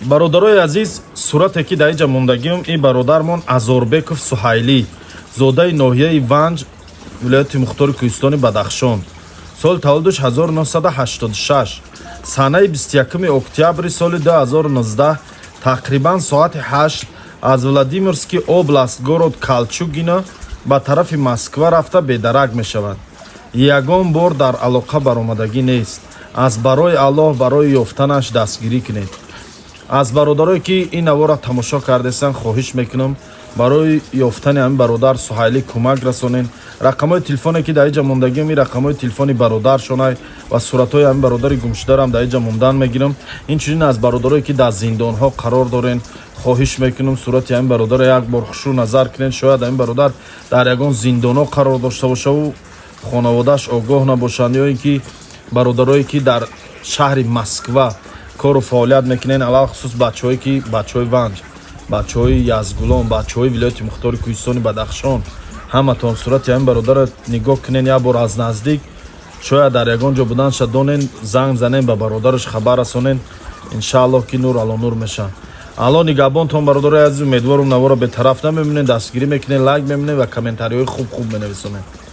Бародарои азиз, сурате ки дар инҷа мондагиам, ин бародармон Азорбеков Суҳайлӣ, зодаи ноҳияи Ванҷ, вилояти мухтори кӯҳистони Бадахшон, соли таваллудаш 1986, санаи 21 октябри соли 2019, тақрибан соати 8 аз Владимирский область, город Кольчугино ба тарафи Москва рафта, бедарак мешавад. Ягон бор дар алоқа баромадагӣ нест. Аз барои Аллоҳ барои ёфтанаш дастгирӣ кунед. Аз бародарое ки ин навора тамошо кардесанд, хоҳиш мекунам, барои ёфтани ҳамин бародар Суҳайлӣ кӯмак расонед. Рақамҳои телефоне ки дар инҷа мондагиам, ин рақамҳои телефони бародаршонай ва суратҳои ҳамин бародари гумшударам дар инҷа мондан мегирам. Инчунин аз бародарое ки дар зиндонҳо қарор дорен, хоҳиш мекунам, сурати ҳамин бародарро як бор хушрӯ назар кунед. Шояд ҳамин бародар дар ягон зиндонҳо қарор дошта бошаву хонаводааш огоҳ набошанд, ё ин ки бародарое ки дар шаҳри Москва кору фаъолият мекунед, алалхусус бачаҳое ки бачаҳои Ванҷ, бачаҳои Язгулон, бачаҳои вилояти мухтори кӯҳистони Бадахшон, ҳаматон сурати ҳамин бародарро нигоҳ кунед як бор аз наздик. Шояд дар ягон ҷо буданша донен, занг занен, ба бародараш хабар расонен. Иншааллоҳ, ки нур ало нур мешавад. Алло нигаҳбонтон, бародарои азиз. Умедворум, наворо бетараф намемонед, дастгирӣ мекунед, лайк мемонед ва комментариҳои хуб хуб менависонед.